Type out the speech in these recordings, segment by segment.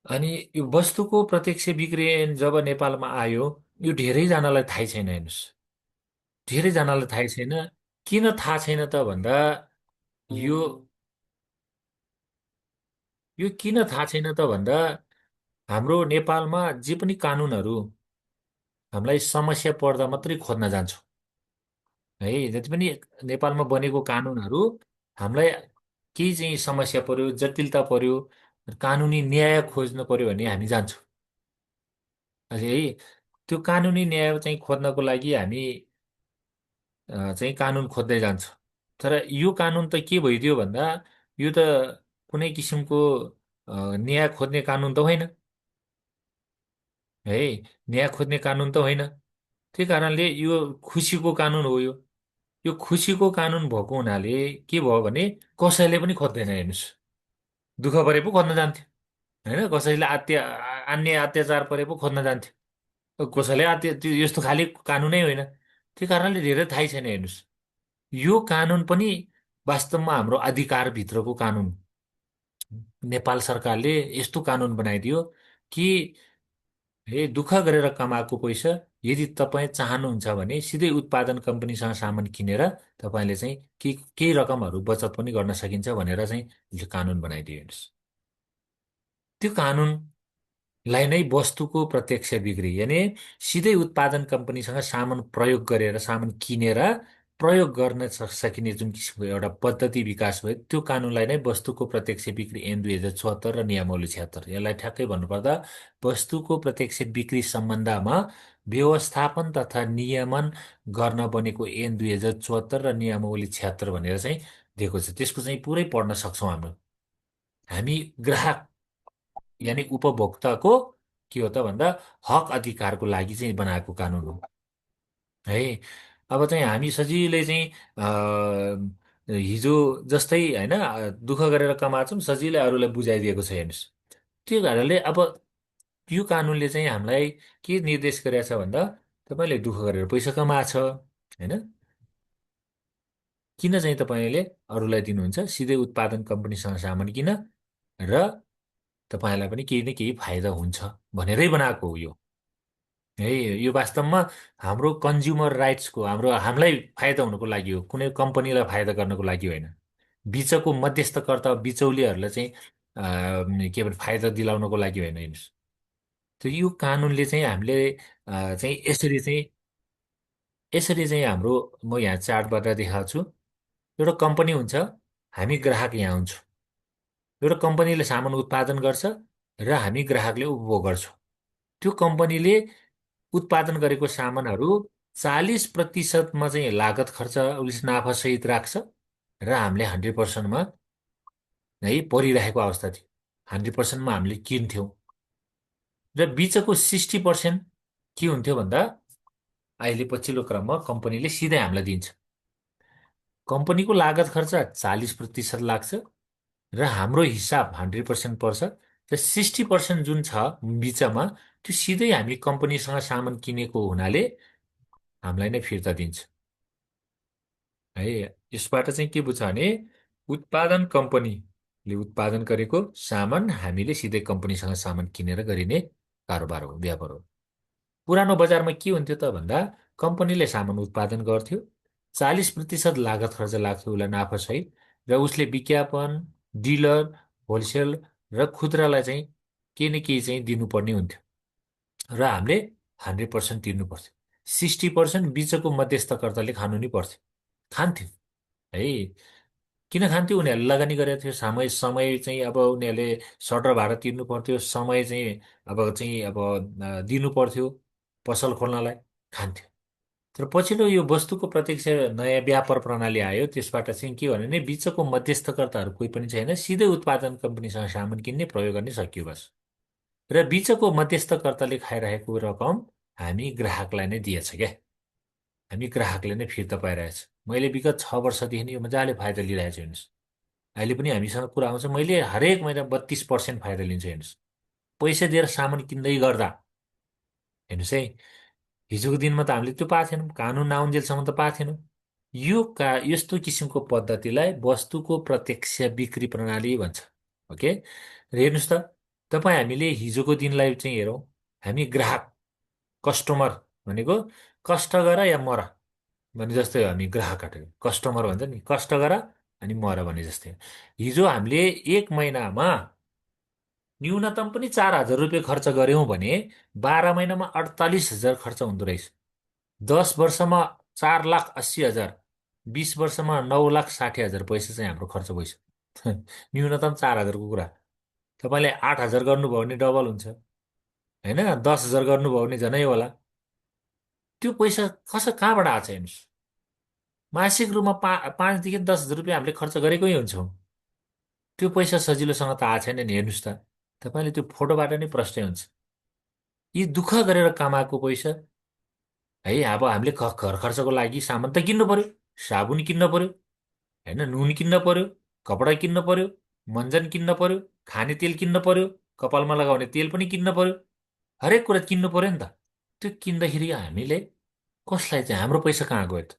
अनि यो वस्तुको प्रत्यक्ष बिक्री ऐन जब नेपालमा आयो, यो धेरैजनालाई थाहै छैन हेर्नुहोस्। धेरैजनालाई थाहै छैन। किन थाहा छैन त भन्दा यो यो किन थाहा छैन त भन्दा हाम्रो नेपालमा जे पनि कानुनहरू हामीलाई समस्या पर्दा मात्रै खोज्न जान्छौँ है। जति पनि नेपालमा बनेको कानुनहरू हामीलाई केही चाहिँ समस्या पर्यो, जटिलता पर्यो, कानुनी न्याय खोज्नु पर्यो भने हामी जान्छौँ है। त्यो कानुनी न्याय चाहिँ खोज्नको लागि हामी चाहिँ कानुन खोज्दै जान्छ। तर यो कानुन त के भइदियो भन्दा यो त कुनै किसिमको न्याय खोज्ने कानुन त होइन है। न्याय खोज्ने कानुन त होइन। त्यही कारणले यो खुसीको कानुन हो यो। यो खुसीको कानुन भएको हुनाले के भयो भने कसैले पनि खोज्दैन हेर्नुहोस्। दुःख परे पो खोज्न जान्थ्यो होइन। कसैले अन्य अत्याचार परे पो खोज्न जान्थ्यो। कसैले त्यो यस्तो खाले कानुनै होइन। त्यही कारणले धेरै थाहै छैन हेर्नुहोस्। यो कानुन पनि वास्तवमा हाम्रो अधिकारभित्रको कानुन। नेपाल सरकारले यस्तो कानुन बनाइदियो कि हे दुःख गरेर कमाएको पैसा यदि तपाईँ चाहनुहुन्छ भने सिधै उत्पादन कम्पनीसँग सामान किनेर तपाईँले चाहिँ केही रकमहरू बचत पनि गर्न सकिन्छ भनेर चाहिँ यो कानुन बनाइदियो हेर्नुहोस्। त्यो कानुन लाई नै वस्तुको प्रत्यक्ष बिक्री यानि सिधै उत्पादन कम्पनीसँग सामान प्रयोग गरेर सामान किनेर प्रयोग गर्न सकिने जुन किसिमको एउटा पद्धति विकास भयो त्यो कानुनलाई नै वस्तुको प्रत्यक्ष बिक्री ऐन 2074 र नियमावली 76 यसलाई ठ्याक्कै भन्नुपर्दा वस्तुको प्रत्यक्ष बिक्री सम्बन्धमा व्यवस्थापन तथा नियमन गर्न बनेको ऐन 2074 र नियमावली 76 भनेर चाहिँ दिएको छ। त्यसको चाहिँ पुरै पढ्न सक्छौँ हामी ग्राहक यानि उपभोक्ताको के हो त भन्दा हक अधिकारको लागि चाहिँ बनाएको कानुन हो है। अब चाहिँ हामी सजिलै चाहिँ हिजो जस्तै होइन दुःख गरेर कमाछौँ सजिलै अरूलाई बुझाइदिएको छ हेर्नुहोस्। त्यो कारणले अब यो कानुनले चाहिँ हामीलाई के निर्देश गरेको छ भन्दा तपाईँले दुःख गरेर पैसा कमाएछ होइन। किन चाहिँ तपाईँले अरूलाई दिनुहुन्छ सिधै उत्पादन कम्पनीसँग सामान किन र तपाईँलाई पनि केही न केही फाइदा हुन्छ भनेरै बनाएको हो यो है। यो वास्तवमा हाम्रो कन्ज्युमर राइट्सको हामीलाई फाइदा हुनुको लागि हो, कुनै कम्पनीलाई फाइदा गर्नको लागि होइन। बिचको मध्यस्थकर्ता बिचौलियाहरूलाई चाहिँ के भन्छ फाइदा दिलाउनको लागि होइन हेर्नुहोस्। त्यो यो कानुनले चाहिँ हामीले चाहिँ यसरी चाहिँ हाम्रो म यहाँ चार्टबाट देखाएको छु। एउटा कम्पनी हुन्छ, हामी ग्राहक यहाँ हुन्छौँ। एउटा कम्पनीले सामान उत्पादन गर्छ र हामी ग्राहकले उपभोग गर्छौँ। त्यो कम्पनीले उत्पादन गरेको सामानहरू 40%मा चाहिँ लागत खर्च उसले नाफासहित राख्छ र हामीले 100%मा है परिरहेको अवस्था थियो। 100%मा हामीले किन्थ्यौँ र बिचको 60% के हुन्थ्यो भन्दा अहिले पछिल्लो क्रममा कम्पनीले सिधै हामीलाई दिन्छ। कम्पनीको लागत खर्च 40% लाग्छ र हाम्रो हिसाब 100% पर्छ र 60% जुन छ बिचमा त्यो सिधै हामी कम्पनीसँग सामान किनेको हुनाले हामीलाई नै फिर्ता दिन्छ है। यसबाट चाहिँ के बुझ्छ भने उत्पादन कम्पनीले उत्पादन गरेको सामान हामीले सिधै कम्पनीसँग सामान किनेर गरिने कारोबार हो, व्यापार हो। पुरानो बजारमा के हुन्थ्यो त भन्दा कम्पनीले सामान उत्पादन गर्थ्यो, 40% लागत खर्च लाग्थ्यो उसलाई नाफासहित र उसले विज्ञापन, डिलर, होलसेल र खुद्रालाई चाहिँ केही न केही चाहिँ दिनुपर्ने हुन्थ्यो र हामीले 100% तिर्नु पर्थ्यो। 60% बिचको मध्यस्थकर्ताले खानु नै पर्थ्यो, खान्थ्यो है। किन खान्थ्यो? उनीहरूले लगानी गरेको थियो समय समय चाहिँ अब उनीहरूले सटर भाडा तिर्नु पर्थ्यो, समय चाहिँ अब दिनु पर्थ्यो पसल खोल्नलाई, खान्थ्यो। तर पछिल्लो यो वस्तुको प्रत्यक्ष नयाँ व्यापार प्रणाली आयो त्यसबाट चाहिँ के भन्यो भने बिचको मध्यस्थकर्ताहरू कोही पनि छैन, सिधै उत्पादन कम्पनीसँग सामान किन्ने प्रयोग गर्ने सकियो बस। र बिचको मध्यस्थकर्ताले खाइरहेको रकम हामी ग्राहकलाई नै दिएछ क्या। हामी ग्राहकले नै फिर्ता पाइरहेछ। मैले विगत 6 वर्षदेखि यो मजाले फाइदा लिइरहेको छु हेर्नुहोस्। अहिले पनि हामीसँग कुरा आउँछ, मैले हरेक महिना 32% फाइदा लिन्छु हेर्नुहोस्। पैसा दिएर सामान किन्दै गर्दा हेर्नुहोस् है। हिजोको दिनमा त हामीले त्यो पाएको थिएनौँ, कानुन नआउन्जेलसम्म त पाएको थिएनौँ। यस्तो किसिमको पद्धतिलाई वस्तुको प्रत्यक्ष बिक्री प्रणाली भन्छ। ओके, र हेर्नुहोस् त हामीले हिजोको दिनलाई चाहिँ हेरौँ। हामी ग्राहक, कस्टमर भनेको कष्ट गर या मर भने जस्तै हो। हामी ग्राहक हटेको कस्टमर भन्छ नि, कष्ट गर अनि मर भने जस्तै हो। हिजो हामीले एक महिनामा न्यूनतम पनि 4,000 रुपियाँ खर्च गऱ्यौँ भने 12 महिनामा 48,000 खर्च हुँदो रहेछ। 10 वर्षमा 4,80,000, 20 वर्षमा 9,60,000 पैसा चाहिँ हाम्रो खर्च भइसक्यो। न्यूनतम 4,000को कुरा। तपाईँले 8,000 गर्नुभयो भने डबल हुन्छ होइन, 10,000 गर्नुभयो भने झनै होला। त्यो पैसा कहाँबाट आएको छ हेर्नुहोस्। मासिक रूपमा 5,000 देखि 10,000 रुपियाँ हामीले खर्च गरेकै हुन्छौँ। त्यो पैसा सजिलोसँग त आएको छैन नि, हेर्नुहोस् त। तपाईँले त्यो फोटोबाट नै प्रष्टै हुन्छ। यी दुःख गरेर कमाएको पैसा है। अब हामीले घर खर्चको लागि सामान त किन्नु पर्यो, साबुन किन्न पर्यो होइन, नुन किन्न पर्यो, कपडा किन्न पर्यो, मन्जन किन्न पर्यो, खाने तेल किन्न पर्यो, कपालमा लगाउने तेल पनि किन्न पर्यो। हरेक कुरा किन्नु पर्यो नि त। त्यो किन्दाखेरि हामीले कसलाई चाहिँ हाम्रो पैसा कहाँ गयो त?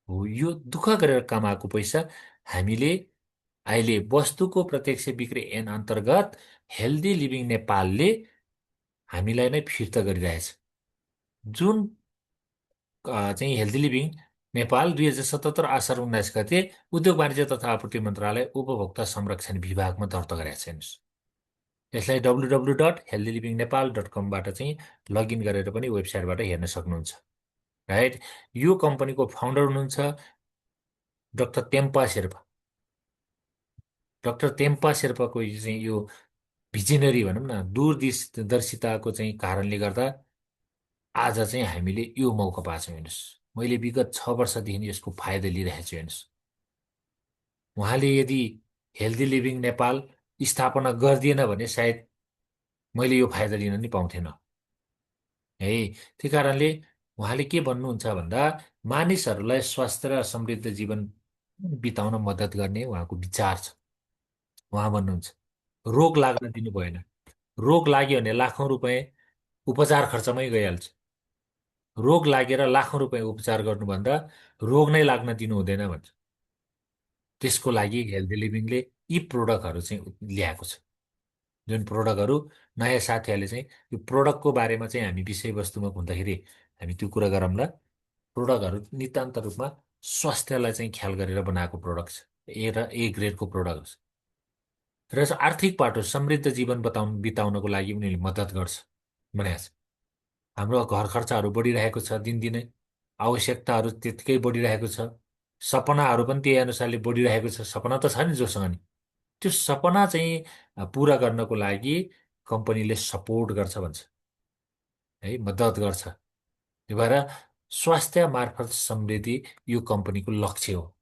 हो, यो दुःख गरेर कमाएको पैसा हामीले अहिले वस्तुको प्रत्यक्ष बिक्री ऐन अन्तर्गत हेल्दी लिभिङ नेपालले हामीलाई नै फिर्ता गरिरहेछ। जुन चाहिँ हेल्दी लिभिङ नेपाल 2077 असार 19 गते उद्योग वाणिज्य तथा आपूर्ति मन्त्रालय उपभोक्ता संरक्षण विभागमा दर्ता गरेका छ हेर्नुहोस्। यसलाई www.healthylivingnepal.com बाट चाहिँ लगइन गरेर पनि वेबसाइटबाट हेर्न सक्नुहुन्छ। राइट। यो कम्पनीको फाउन्डर हुनुहुन्छ डाक्टर तेम्पा शेर्पा। डाक्टर तेम्पा शेर्पाको यो भिजनरी भनौँ न, दूरदर्शिताको चाहिँ कारणले गर्दा आज चाहिँ हामीले यो मौका पाएको छौँ हेर्नुहोस्। मैले विगत 6 वर्षदेखि यसको फाइदा लिइरहेको छु हेर्नुहोस्। उहाँले यदि हेल्दी लिभिङ नेपाल स्थापना गरिदिएन भने सायद मैले यो फाइदा लिन नि पाउँथेन है। त्यही कारणले उहाँले के भन्नुहुन्छ भन्दा मानिसहरूलाई स्वस्थ र समृद्ध जीवन बिताउन मद्दत गर्ने उहाँको विचार छ। उहाँ भन्नुहुन्छ रोग लाग्न दिनु भएन। रोग लाग्यो भने लाखौँ रुपियाँ उपचार खर्चमै गइहाल्छ। रोग लागेर लाखौँ रुपियाँ उपचार गर्नुभन्दा रोग नै लाग्न दिनु हुँदैन भन्छ। त्यसको लागि हेल्दी लिभिङले यी प्रोडक्टहरू चाहिँ ल्याएको छ। जुन प्रोडक्टहरू नयाँ साथीहरूले चाहिँ यो प्रोडक्टको बारेमा चाहिँ हामी विषयवस्तुमा हुँदाखेरि हामी त्यो कुरा गरौँला। प्रोडक्टहरू नितान्त रूपमा स्वास्थ्यलाई चाहिँ ख्याल गरेर बनाएको प्रोडक्ट छ। ए ग्रेडको प्रोडक्ट छ। र आर्थिक पाटो समृद्ध जीवन बिताउनको लागि उनीहरूले मद्दत गर्छ भनेको छ। हाम्रो घर खर्चहरू बढिरहेको छ दिनदिनै, आवश्यकताहरू त्यत्तिकै बढिरहेको छ, सपनाहरू पनि त्यही अनुसारले बढिरहेको छ। सपना त छ नि जोसँग नि, त्यो सपना चाहिँ पुरा गर्नको लागि कम्पनीले सपोर्ट गर्छ भन्छ है, मद्दत गर्छ। त्यही भएर स्वास्थ्य मार्फत समृद्धि यो कम्पनीको लक्ष्य हो।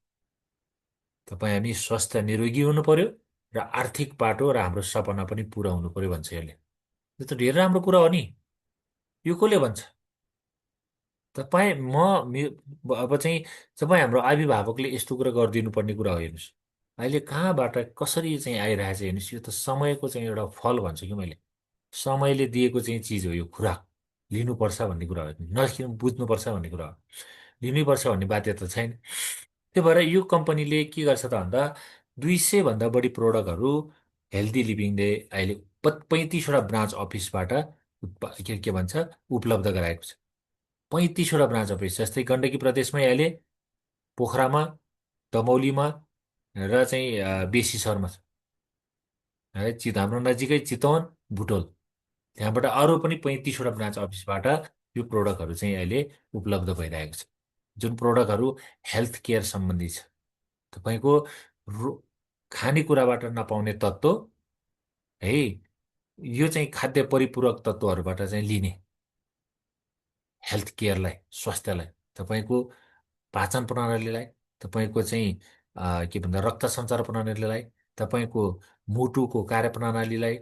तपाईँ हामी स्वस्थ निरोगी हुनु पर्यो र आर्थिक पाटो र हाम्रो सपना पनि पुरा हुनु पर्यो भन्छ यसले। यो त धेरै राम्रो कुरा हो नि। यो कसले भन्छ? तपाईँ अब चाहिँ तपाईँ हाम्रो अभिभावकले यस्तो कुरा गरिदिनु पर्ने कुरा हो हेर्नुहोस्। अहिले कहाँबाट कसरी चाहिँ आइरहेछ हेर्नुहोस्। यो त समयको चाहिँ एउटा फल भन्छु कि मैले। समयले दिएको चाहिँ चिज हो यो खुराक। लिनुपर्छ भन्ने कुरा हो, नलिनु बुझ्नुपर्छ भन्ने कुरा हो। लिनैपर्छ भन्ने बाध्यता छैन। त्यही भएर यो कम्पनीले के गर्छ त भन्दा 200 भन्दा बढी प्रोडक्टहरू हेल्दी लिभिङले अहिले 35वटा ब्रान्च अफिसबाट के भन्छ उपलब्ध गराएको छ। 35वटा ब्रान्च अफिस जस्तै गण्डकी प्रदेशमै अहिले पोखरामा, दमौलीमा र चाहिँ बेसी सहरमा छ है। हाम्रो नजिकै चितवन, बुटोल, त्यहाँबाट अरू पनि 35वटा ब्रान्च अफिसबाट यो प्रोडक्टहरू चाहिँ अहिले उपलब्ध भइरहेको छ। जुन प्रोडक्टहरू हेल्थ केयर सम्बन्धी छ। तपाईँको रो खानेकुराबाट नपाउने तत्त्व है, यो चाहिँ खाद्य परिपूरक तत्त्वहरूबाट चाहिँ लिने हेल्थ केयरलाई, स्वास्थ्यलाई, तपाईँको पाचन प्रणालीलाई, तपाईँको चाहिँ के भन्दा रक्त सञ्चार प्रणालीलाई, तपाईँको मुटुको कार्यप्रणालीलाई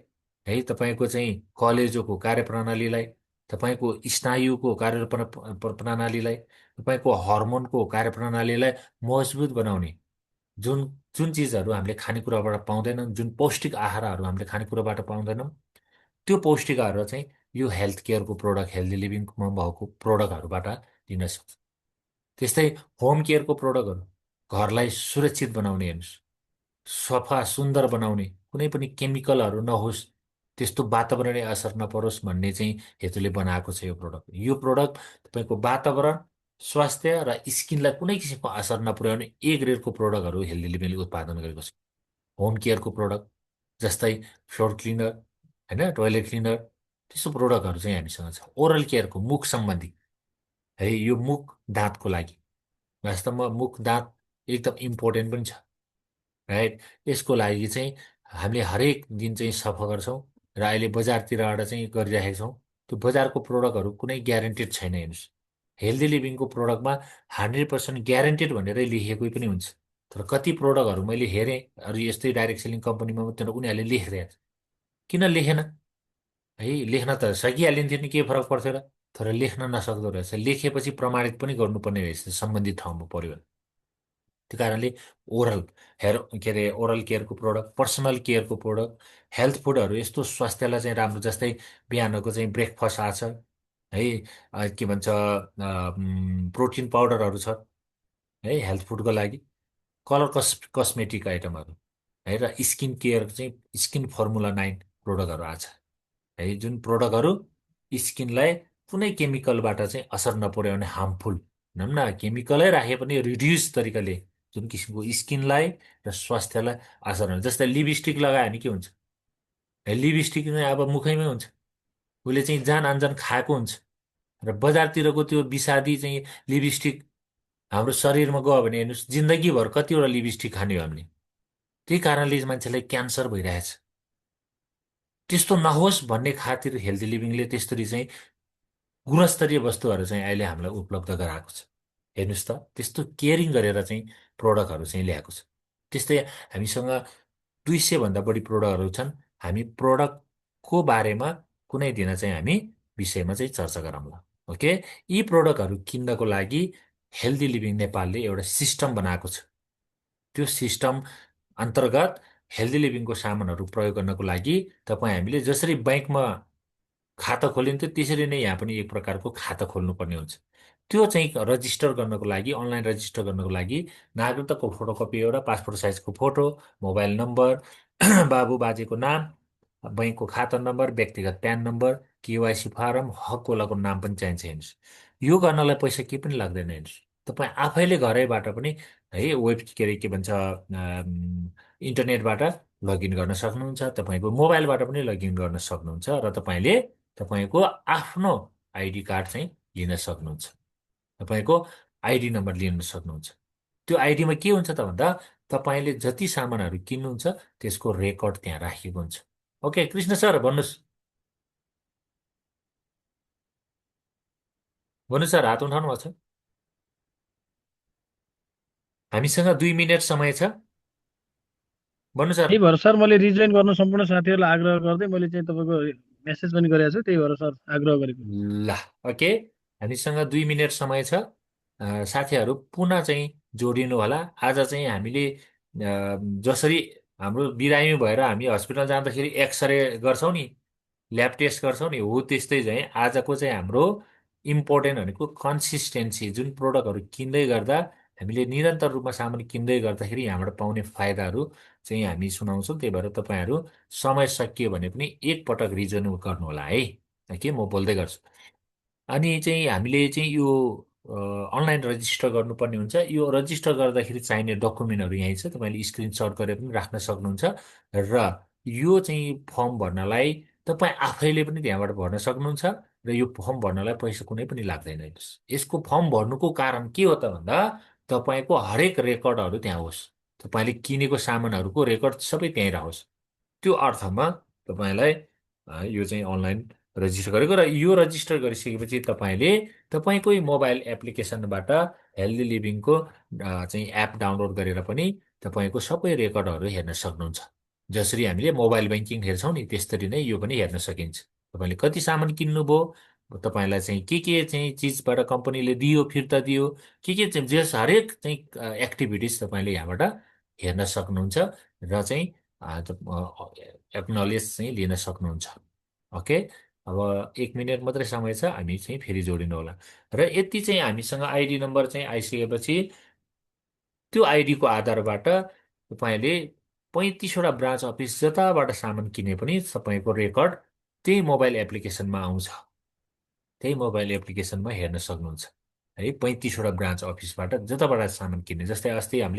है, तपाईँको चाहिँ कलेजोको कार्यप्रणालीलाई, तपाईँको स्नायुको प्रणालीलाई, तपाईँको हर्मोनको कार्यप्रणालीलाई मजबुत बनाउने जुन जुन चिजहरू हामीले खानेकुराबाट पाउँदैनौँ, जुन पौष्टिक आहारहरू हामीले खानेकुराबाट पाउँदैनौँ, त्यो पौष्टिक आहार चाहिँ यो हेल्थ केयरको प्रोडक्ट, हेल्दी लिभिङमा भएको प्रोडक्टहरूबाट लिन सक्छ। त्यस्तै होम केयरको प्रोडक्टहरू, घरलाई सुरक्षित बनाउने हेर्नुहोस्, सफा सुन्दर बनाउने, कुनै पनि केमिकलहरू नहोस् त्यस्तो वातावरणीय असर नपरोस् भन्ने चाहिँ हेतुले बनाएको छ यो प्रोडक्ट। यो प्रोडक्ट तपाईँको वातावरण, स्वास्थ्य र स्किनलाई कुनै किसिमको असर नपुर्याउने ए ग्रेडको प्रोडक्टहरू हेल्दी लिभिङले उत्पादन गरेको छ। होम केयरको प्रोडक्ट जस्तै फ्लोर क्लिनर, होइन, टोइलेट क्लिनर, त्यस्तो प्रोडक्टहरू चाहिँ हामीसँग छ। ओरल केयरको मुख सम्बन्धी, है, यो मुख दाँतको लागि वास्तवमा मुख दाँत एकदम इम्पोर्टेन्ट पनि छ, राइट। यसको लागि चाहिँ हामीले हरेक दिन चाहिँ सफा गर्छौँ र अहिले बजारतिरबाट चाहिँ गरिरहेका छौँ। त्यो बजारको प्रोडक्टहरू कुनै ग्यारेन्टेड छैन। हेर्नुहोस्, हेल्दी लिभिङको प्रोडक्टमा 100% ग्यारेन्टेड भनेरै लेखिएकै पनि हुन्छ। तर कति प्रोडक्टहरू मैले हेरेँ, अरू यस्तै डाइरेक्ट सेलिङ कम्पनीमा मात्रै उनीहरूले लेखिरहेको छ। किन लेखेन? है, लेख्न त सकिहालिन्थ्यो नि, के फरक पर्थ्यो र? तर लेख्न नसक्दो रहेछ। लेखेपछि प्रमाणित पनि गर्नुपर्ने रहेछ सम्बन्धित ठाउँमा पऱ्यो भने। त्यो कारणले ओरल के अरे ओरल केयरको प्रोडक्ट, पर्सनल केयरको प्रोडक्ट, हेल्थ फुडहरू यस्तो स्वास्थ्यलाई चाहिँ राम्रो, जस्तै बिहानको चाहिँ ब्रेकफास्ट आछ, है, के भन्छ प्रोटिन पाउडरहरू छ, है, हेल्थ फुडको लागि। कलर कस्मेटिक आइटमहरू, है, र स्किन केयर चाहिँ स्किन फर्मुला 9 प्रोडक्टहरू आछ, है, जुन प्रोडक्टहरू स्किनलाई कुनै केमिकलबाट चाहिँ असर नपुर्याउने, हार्मफुल भनौँ न, केमिकलै राखे पनि रिड्युस तरिकाले जुन किसिमको स्किनलाई र स्वास्थ्यलाई असर हुन्छ। जस्तै लिपस्टिक लगायो भने के हुन्छ? लिपस्टिक चाहिँ अब मुखैमै हुन्छ, उसले चाहिँ जान अनजान खाएको हुन्छ। र बजारतिरको त्यो विषादी चाहिँ लिपस्टिक हाम्रो शरीरमा गयो भने हेर्नुहोस्, जिन्दगीभर कतिवटा लिपस्टिक खाने हो हामीले। त्यही कारणले मान्छेलाई क्यान्सर भइरहेछ। त्यस्तो नहोस् भन्ने खातिर हेल्दी लिभिङले त्यसरी चाहिँ गुणस्तरीय वस्तुहरू चाहिँ अहिले हामीलाई उपलब्ध गराएको छ। हेर्नुहोस् त, त्यस्तो केयरिङ गरेर चाहिँ प्रोडक्टहरू चाहिँ ल्याएको छ। त्यस्तै हामीसँग 200 भन्दा बढी प्रोडक्टहरू छन्। हामी प्रोडक्टको बारेमा कुनै दिन चाहिँ हामी विषयमा चाहिँ चर्चा गरौँला। ओके, यी प्रोडक्टहरू किन्नको लागि हेल्दी लिभिङ नेपालले एउटा सिस्टम बनाएको छ। त्यो सिस्टम अन्तर्गत हेल्दी लिभिङको सामानहरू प्रयोग गर्नको लागि हामीले जसरी ब्याङ्कमा खाता खोलिन्थ्यो त्यसरी नै यहाँ पनि एक प्रकारको खाता खोल्नुपर्ने हुन्छ। त्यो चाहिँ रजिस्टर गर्नको लागि, अनलाइन रजिस्टर गर्नको लागि नागरिकताको फोटोकपी एउटा, पासपोर्ट साइजको फोटो, मोबाइल नम्बर, बाबु बाजेको नाम, बैङ्कको खाता नम्बर, व्यक्तिगत प्यान नम्बर, केवाइसी फारम, हकवालाको नाम पनि चाहिन्छ। हेर्नुहोस्, यो गर्नलाई पैसा केही पनि लाग्दैन। हेर्नुहोस्, तपाईँ आफैले घरैबाट पनि, है, के अरे के भन्छ, इन्टरनेटबाट लगइन गर्न सक्नुहुन्छ। तपाईँको मोबाइलबाट पनि लगइन गर्न सक्नुहुन्छ र तपाईँको आफ्नो आइडी कार्ड चाहिँ लिन सक्नुहुन्छ। तपाईँको आइडी नम्बर लिन सक्नुहुन्छ। त्यो आइडीमा के हुन्छ त भन्दा तपाईँले जति सामानहरू किन्नुहुन्छ त्यसको रेकर्ड त्यहाँ राखिएको हुन्छ। ओके कृष्ण सर, भन्नुहोस्। भन्नुहोस् सर, हात उठाउनु भएको छ? हामीसँग 2 मिनट समय छ। भन्नु सर। त्यही भएर सर मैले रिजोइन गर्न सम्पूर्ण साथीहरूलाई आग्रह गर्दै मैले चाहिँ तपाईँको मेसेज पनि गरेको छु, त्यही भएर सर आग्रह गरेको। ल, ओके, हामीसँग 2 मिनट समय छ। साथीहरू पुनः चाहिँ जोडिनु होला। आज चाहिँ हामीले जसरी हाम्रो बिरामी भएर हामी हस्पिटल जाँदाखेरि एक्सरे गर्छौँ नि, ल्याब टेस्ट गर्छौँ नि, हो त्यस्तै चाहिँ आजको चाहिँ हाम्रो इम्पोर्टेन्ट भनेको कन्सिस्टेन्सी। जुन प्रोडक्टहरू किन्दै गर्दा हामीले निरन्तर रूपमा सामान किन्दै गर्दाखेरि यहाँबाट पाउने फाइदाहरू चाहिँ हामी सुनाउँछौँ। त्यही भएर तपाईँहरू समय सकियो भने पनि एकपटक रिजन गर्नु होला है, के म बोल्दै गर्छु। अनि चाहिँ हामीले चाहिँ यो अनलाइन रजिस्टर गर्नुपर्ने हुन्छ। यो रजिस्टर गर्दाखेरि चाहिने डकुमेन्टहरू यहीँ छ, तपाईँले स्क्रिनसट गरेर पनि राख्न सक्नुहुन्छ। र यो चाहिँ फर्म भर्नलाई तपाईँ आफैले पनि त्यहाँबाट भर्न सक्नुहुन्छ। र यो फर्म भर्नलाई पैसा कुनै पनि लाग्दैन। हेर्नुहोस्, यसको फर्म भर्नुको कारण के हो त भन्दा तपाईँको हरेक रेकर्डहरू त्यहाँ होस्, तपाईँले किनेको सामानहरूको रेकर्ड सबै त्यहीँ रहोस्। त्यो अर्थमा तपाईँलाई यो चाहिँ अनलाइन रजिस्टर गरेको। र यो रजिस्टर गरिसकेपछि तपाईँकै मोबाइल एप्लिकेसनबाट हेल्दी लिभिङको चाहिँ एप डाउनलोड गरेर पनि तपाईँको सबै रेकर्डहरू हेर्न सक्नुहुन्छ। जसरी हामीले मोबाइल ब्याङ्किङ हेर्छौँ नि, त्यसरी नै यो पनि हेर्न सकिन्छ। तपाईँले कति सामान किन्नुभयो, तपाईँलाई चाहिँ के चाहिँ चिजबाट कम्पनीले दियो, फिर्ता दियो, के चाहिँ जस हरेक चाहिँ एक्टिभिटिज तपाईँले यहाँबाट हेर्न सक्नुहुन्छ र चाहिँ एक्नोलेज चाहिँ लिन सक्नुहुन्छ। ओके, अब 1 मिनट मात्रै समय छ, हामी चाहिँ फेरि जोडिनु होला। र यति चाहिँ हामीसँग आइडी नम्बर चाहिँ आइसकेपछि त्यो आइडीको आधारबाट तपाईँले 35वटा ब्रान्च अफिस जताबाट सामान किने पनि तपाईँको रेकर्ड त्यही मोबाइल एप्लिकेसनमा आउँछ। त्यही मोबाइल एप्लिकेसनमा हेर्न सक्नुहुन्छ है। 35वटा ब्रान्च अफिसबाट जताबाट सामान किने, जस्तै अस्ति हामीले